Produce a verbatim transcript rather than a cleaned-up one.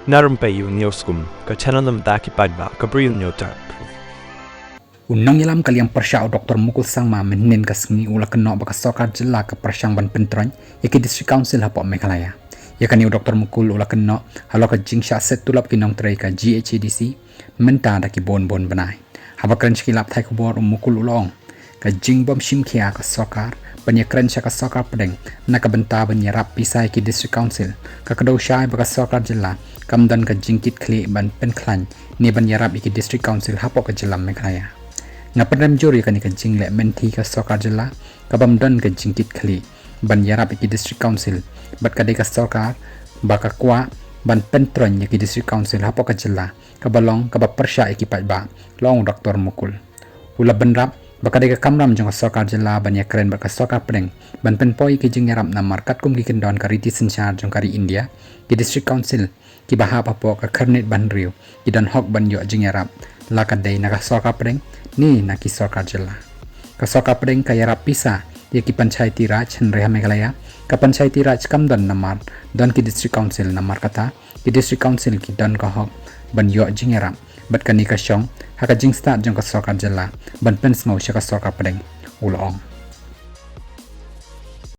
Na rympei ïa u News Kum, ka channel na bynta ki paidbah ka Bri U News Tap. U nongïalam ka liang pyrshah u Doktor Mukul Sangma mynhynnin ka sngi u la kynnoh ba ka sorkar jylla ka pyrshang ban pyntroiñ ïa ki District Council hapoh Meghalaya. Ïa kane u Doktor Mukul u la kynnoh halor ka jingshah set tulop ki nongtrei ka G H A D C mynta da ki bun bun bnai. Haba kren sha ki lad pathai khubor, u Mukul u la ong, ka jingbym shim khia ka sorkar ban ïakren sha ka sorkar pdeng na ka bynta ban ïarap pisa ïa ki District Council ka kdew shai ba ka sorkar jylla kam don ka jingkitkhlieh ban pynkhlaiñ ne ban ïarap ïa ki District Council hapoh ka jylla Meghalaya. Nga pynrem jur ïa kane ka jingleh mynthi ka sorkar jylla ka bym don ka jingkitkhlieh ban ïarap ïa ki District Council, bad ka dei ka sorkar ba ka kwah ban pyntroiñ ïa ki District Council hapoh ka jylla kaba long kaba pyrshah ïa ki paidbah, la ong u Doktor Mukul. U la bynrap ba ka dei ka kamram jong ka sorkar jylla ban ïakren bad ka sorkar pdeng ban pynpoi ïa ki jingïarap, namar katkum ki kyndon ka riti synshar jong ka ri India, ki District Council kiba hap hapoh ka khyrnit ba hynriew ki don hok ban ïoh jingïarap, la ka dei na ka sorkar pdeng ne na ki sorkar jylla. Ka sorkar pdeng ka ïarap pisa ïa ki Panchayati Raj, hynrei ha Meghalaya ka Panchayati Raj kam don, namar don ki District Council, namar kata ki District Council ki don ka hok ban ïoh jingïarap, bad kane ka shong ha ka jingstad jong ka sorkar jylla ban pynsngew sha ka sorkar pdeng, u la ong.